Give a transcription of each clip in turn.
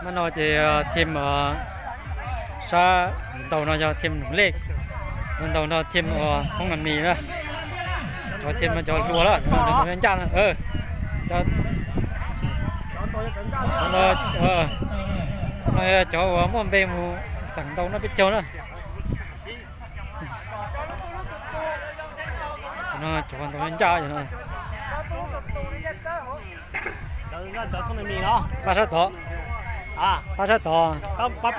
Mab no ces thiam sab ntaus no yog thiam Noom Lej, ntaus no thiam Hmoob Nas Mis na, cov thiam no cov hluas lawm, cov ncaj na. Cov no yog cov uas muaj npe mus xeem ntaus noj peb caug na. No cov ntaus ncaj no. Pab sab tod, pab sab tod, pab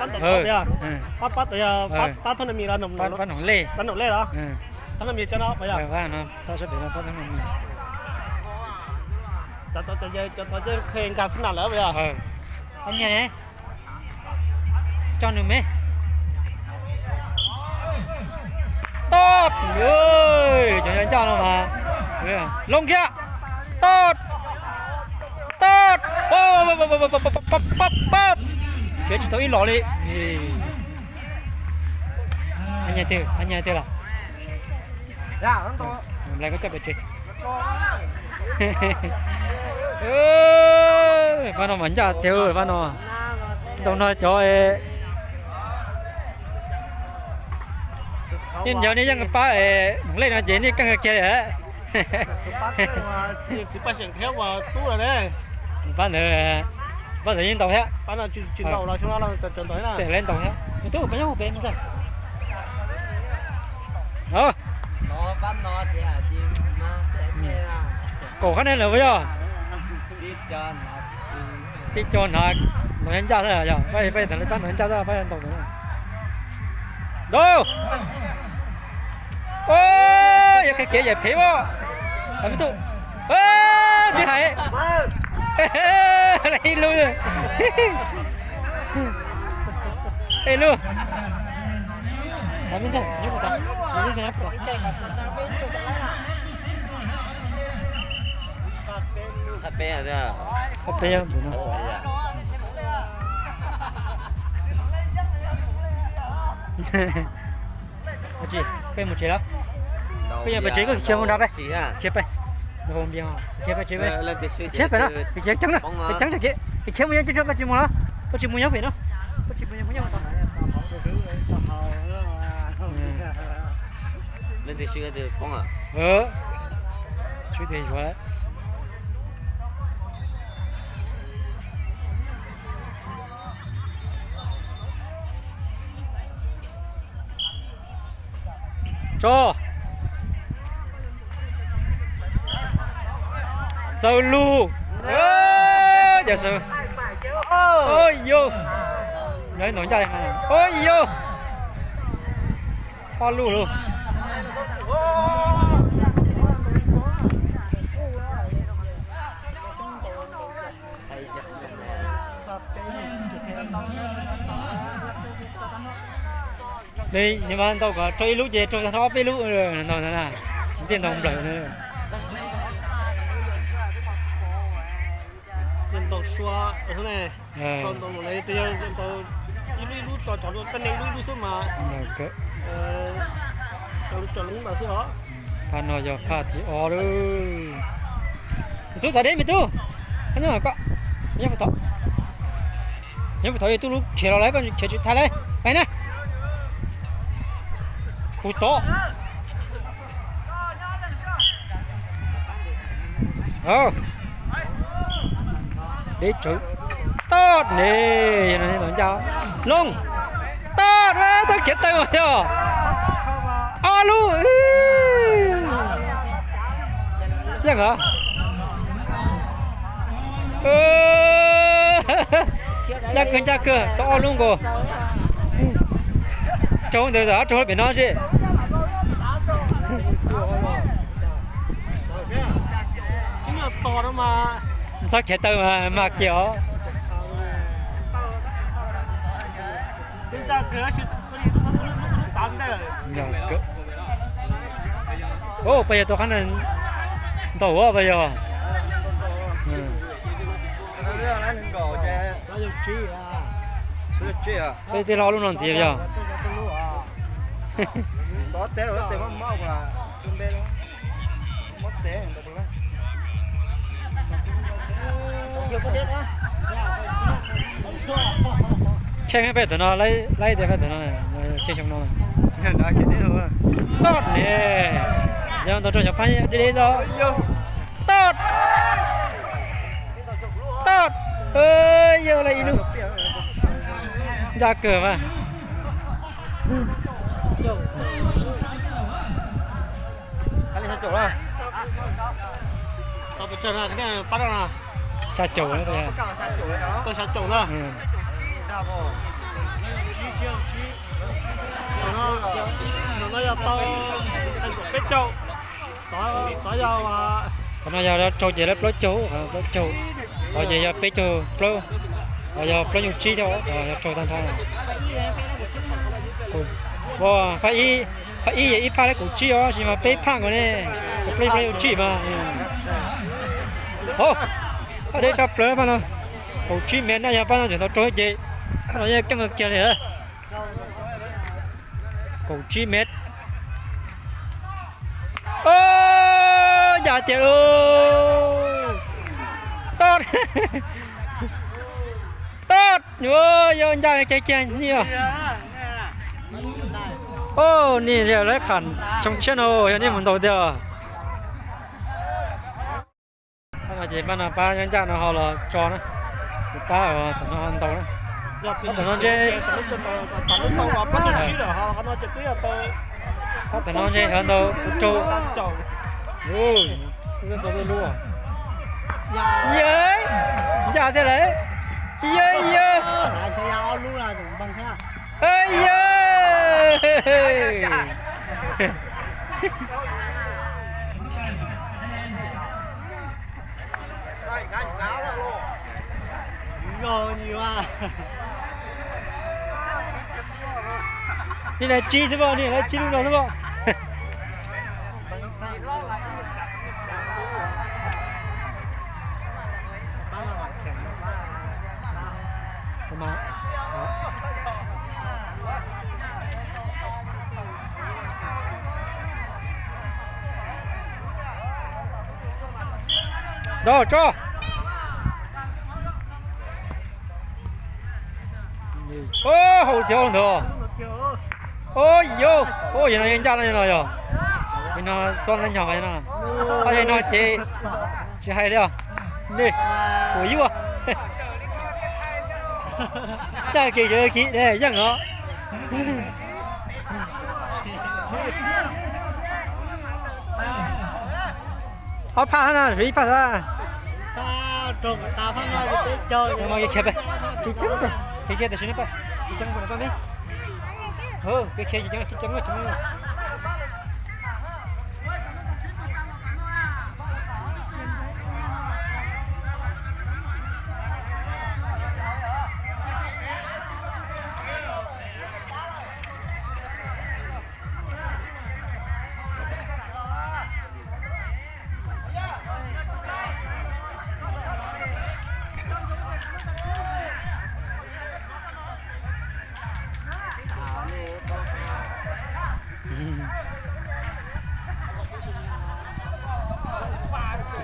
Noom Lej, pab Noom Lej, pab sab pem no pab Noom Mis. Cov tod ces nkag xwb na lawm yog. Coj nws me. Tod, cov ncaj no mas. Loo kiag. Tod, tod, pab, khiav tsis tau ib los li. Nyiag twg, nyiag twg lawm? Nplai koj coj pem tsev. Pab no mas ncaj tiag pab no. Ntaus no cov nej nrog nej yeej pab Noom Lej no ces nej keej kiag li. Pab ntawd, pab ntawd yeej ntaus thiab. Peb lawv ntaus thiab. Tub, peb nyob pem me ntxawg. Kaum qab ne lawm puas yog? Tib co hnav ntaus ncaj xwb yog, pab tawm pab ntaus ncaj xwb pab ntaus. Ntaus. Yog qhia kev yam phem as. Tib hais. Ib lub. Ib lub. Peb, peb mus tsev lawm. Peb yog pes tsev koj khiav mus nrad peb, khiav peb, khiav peb tsev, khiav pem no, pem ceeb na, pem ceeb tag kev, pem ceeb mus yeej tsis tso koj tsis mus lawm, koj tsis mus nyob pem no, koj tsis mus nyob pem no. Leej twg swb leej twg poob. Swb twg yuav. Tso. Txawg lug. Cas xav. Yog ib ntaus ncaj. Yog ob lub lug. Nws mas ntaus kom raug ib lub ces raug tag nrho ob peb lub. Ntaus ntawd na, tej ntaus nplawm na. Ntaus sua, ntaus ntaus ib lub ib lub tso cov lub, peb neeg ib lub ib lub xwb mas. Cov lub cov lub ntawd xwb os. Phaj no yog phaj thib ob lawm. Me tub txav deb me tub. Nyob puag tod, nyob puag tod yog tub lub khiav los lawm, koj khiav tsis thaiv lawm, pais na. Puag tod. Deb tsawv. Tod ne, yog no ntau ncaj. Looj. Tod, txhob khiav tawg yog. Ob lub. Yeej os. Ncaj kawg ncaj kawg, tau ob lub nkaus. Raug ntawd, raug pem no xwb. Txhob khiav tawg mas mag kiag os. Pab yog tau qab ntaus as pab yog. Peb tej lo lub no ntxiv yog. Kheej peb tam no, laib tias peb tam no, kheej xyoo no. Tod ne, yog ntau rau cov phab deb deb xwb. Tod, tod, yog lawm ib lub. Ncaj kawg mas. Xya caum, xya caum na. Qhov no yog tau peb caug. Qhov no yog raug ces lawv plaub caug, plaub caug. Qhov ces yog peb caug plaub, qhov yog plaub caug tsib thiab, yog raug tag nrho. Phab ib, phab ib yog ib phaj lab kaum tsib os, tab sis mas peb phaj nkaus ne, plaub plaub caug tsib mas. Hov, phaj deb tshaj plaws phaj no. Kaum tsib mev na, yog phaj no tseem tau raug ces phaj no yeej keej kiag li. Kaum tsib mev. Ncaj tiag lauj. Tod, tod, yog ncaj kiag kiag ni. Oj, ni lawv qham xyoo tshiab no yog nej mus ntaus tiag. Ces pab no pab nyob ncaj no ho los tso na. Ces pab tam no ho ntaus na. Pab tam no ntshe, pab tam no ntshe ho ntaus kuv raug. Ntau lub. Yawg, ncaj thiab lawm. Yawg, yawg. Yawg. Ni lawv tsib xwb pom, ni lawv tsib lub no xwb pom. Ntau tso. Haus tiag ntawd. Yog no yeej ncaj no yog. Yog no xob lab nyog no. Yog no ces tsis hais li os. Li, kuv yuaj. Ncaj kiag kiv yeej os. Ob phaj na, ib phaj xwb. Khiav khiav tam sim no, khiav ceev ceev.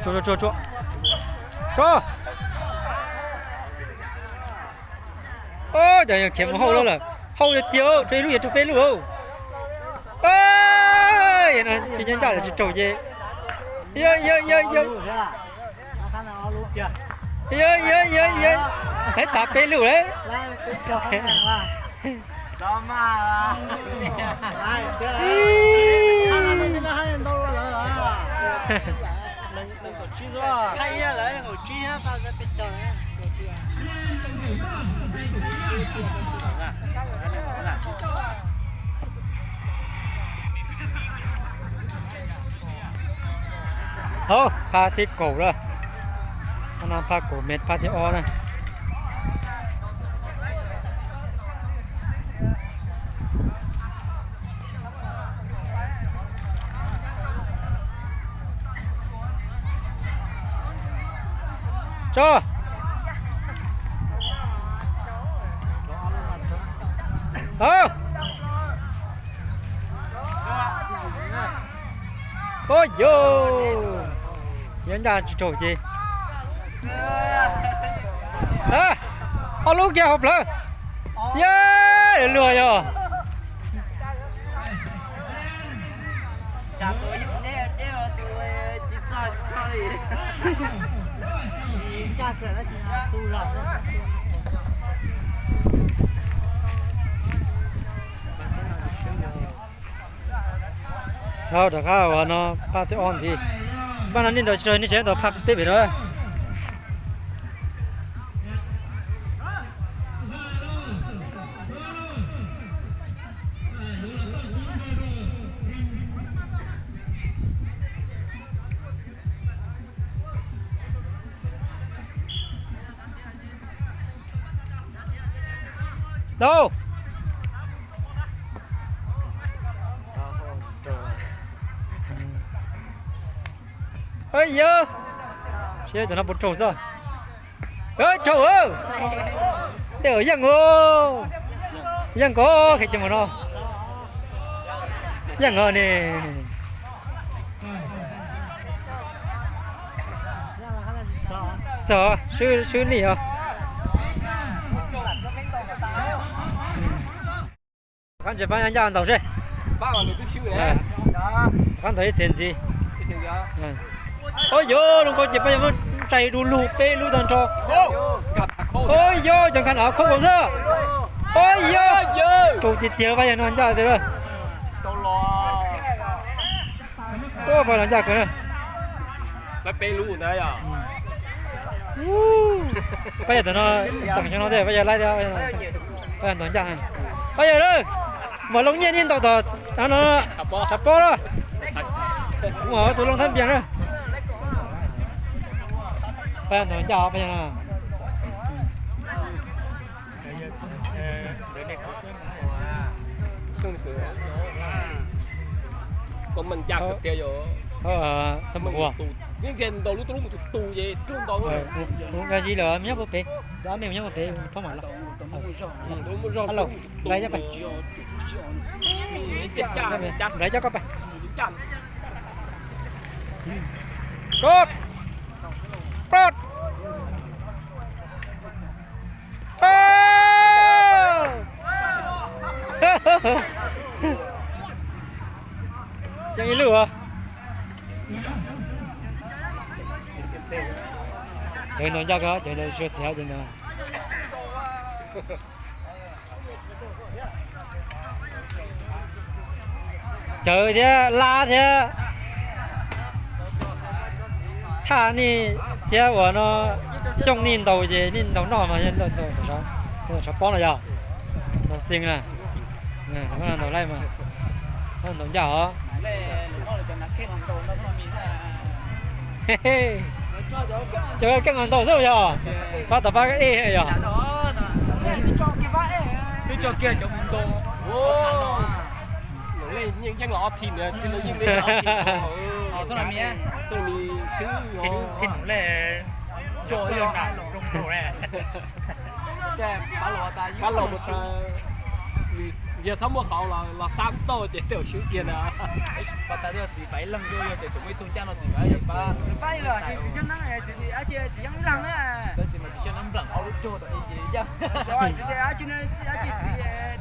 Tsuag tsuag tsuag. Tso. Cov khiav mus hauj lawm lawm. Hauj tiag tiag, raug ib lub yog raug peb lub. Yog no ncaj tsis raug ces. Yog yog yog yog. Yog yog yog yog. Peb tas peb lub lawm. Hauv phab thib kaum lawm. Phab no phab kaum mev phab thib ob na. Tso. Ua yog, yuav ncaj tsis raug ces. Ob lub kiag hauv plawv. Yog, luag yog. Rov qab uas no pab twb ob ntxiv. Pab no nej ntaus tsis raug nej tseem ntaus phaj peb pem na. Tau. Yog, siab cov no puas raug xwb. Raug, tej yeej, yeej ko khe cov no, yeej ne. Txog swb nij os. Qab ntses pab ncaj ntaus seb. Qab ntaus ib txhia ntxiv. Ua yog zoo nkauj ces pab yog muab tsais du lug peb lub tag nrho. Ua yog cov nkag no khaub nkaus xwb. Ua yog, raug tiag tiag pab yog no ncaj tiag. Ua pab no ncaj kawg na. Pab yog tam no xeem xyoo no thiab pab yog laib thiab. Pab yog ntaus ncaj. Pab yog, mas loo nyiaj nej ntaus tom no, tshav pob na. Kuv tus loo thab npias na. Pab yog ntaus ncaj pab yog no. Dab zis lawm, nyob puag pem, dab me nyob puag pem, pab mam los. Hello, nplai coj pais. Nplai coj koj pais. Sot. Prot. Yeej ib lub. Cawv ntaus ncaj kawg, cawv ntaus tsis ua txiv hab cawv ntaus. Cawv thiab Lab thiab Thaj nej thiab uas no Xyooj nej ntaus ces nej ntaus noj mas ntaus tshav pob no yog ntaus xees na. Ntaus laij mas ntaus ncaj os. Cov keej los ntaus xwb yog, pab tom pab ej yog. Twb tso kiag cov mus ntaus. Yeej los ob thim, yeej li ob thim. Thim num le, tso yog nram zoo nraug le. Pab los, yog txhob muaj qhov los xab toj ces tej zaum swb kiag ntag. Pab tas txiv pab ib leeg yog ces tsuas muaj ib tug ncaj no txiv pab yog pab. Pab los tsis tsis coj neeb, txiv yeej ib leeg na. Tab sis mas tsis coj neeb npleem ob lub caug tom i ces yaj. Txiv dab tsi, dab tsi txiv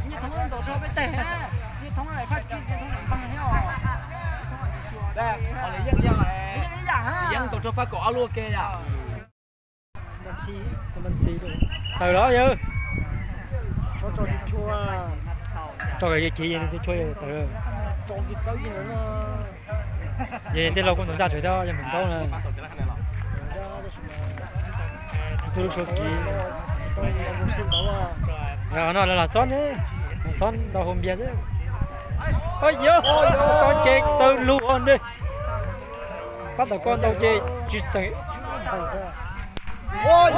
Nyiaj Thoob ntaus rau peb teg, Nyiaj Thoob phaj tsib, Nyiaj Thoob npleeg thiab os. Yeej ib yam, txiv yeej ntaus rau pab kaum ob lub ke yom. Tawm los yawg. Tso kev kiv tshua tawm. Yog tej laus kuj ntaus ncaj tsev thiab yog mus ntaub na. Tus lub suav kiv. No lawv lam xob ne, lam xob ntau hau npias xwb. Yog, koj ces txawv lug ne. Pab tom koj ntau ces tsis xeem. Cawv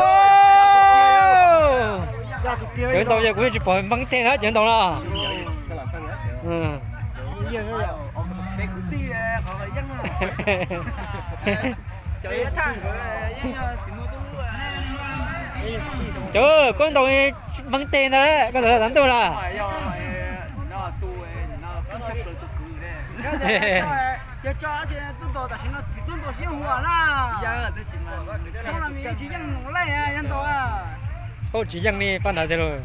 ntau ces kuv yeej tsis pom npeeb teg na cawv ntau na. Cawv, koj ntaus npeeb teg ntawd, koj ntaus tau ntuj na. Yog tso tsis tub ntaus tam sim no txiv tub ntaus sib hua na. Thoob no tsis yeej nus lej yog ntaus. Tsis yeej li pab ntawd tiag lauj.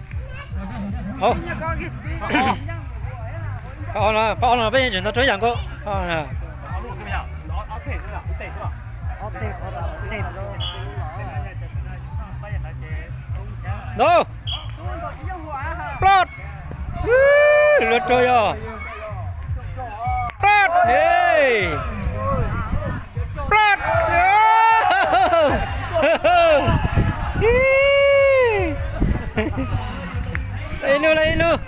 Phab ob no, phab ob no peb yeej tseem nto rau ib yam nkaus. Ntaus. Plot. Luag raug yog. Plot. Plot. Ib lub, ib lub.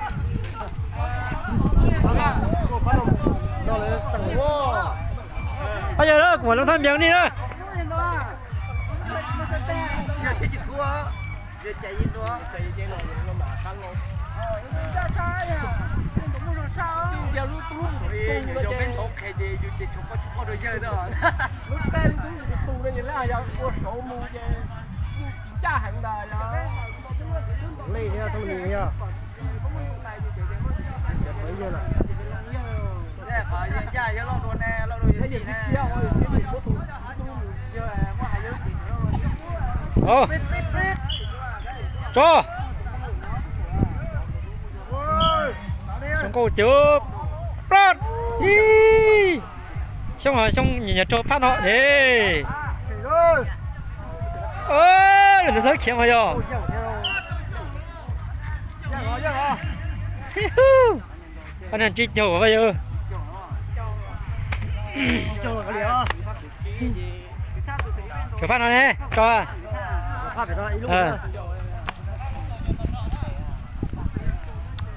Pab yawg, kuv mam loo thab npias nej na. Tso. Zoo nkauj tiag. Plot. Ib, xyoob, xyoob nyiam nyiam rau phab no ne. Lawv ntawd txhob khiav mas yog. Pab neeg tsib caug Pab Yawg. Cov phab no ne, tso.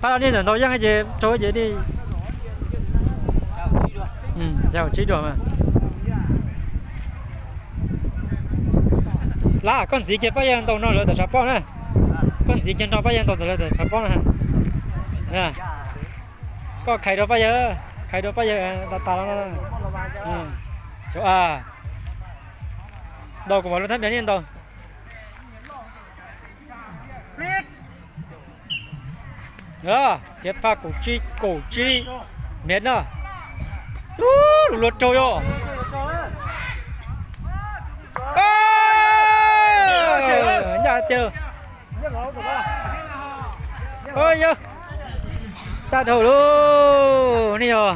Phab no nej ntawm ntau yeej ces rau ces li xya caum tsib duas mas. Laj, koj ntxiv kiag Pab Yawg ntaus no lawv tawm tshav pob na. Koj ntxiv kiag nrog Pab Yawg ntaus ntawm lawv tawm tshav pob na. Koj khais rau Pab Yawg, khais rau Pab Yawg tas tas no. Xyov a, ntaus kuv mam loo thab npias nej ntaus. Kiag phab kaum tsib, kaum tsib mev no. Ub, luag raug yog. Ncaj tiag. Yog, ncaj dhau lauj nej yog.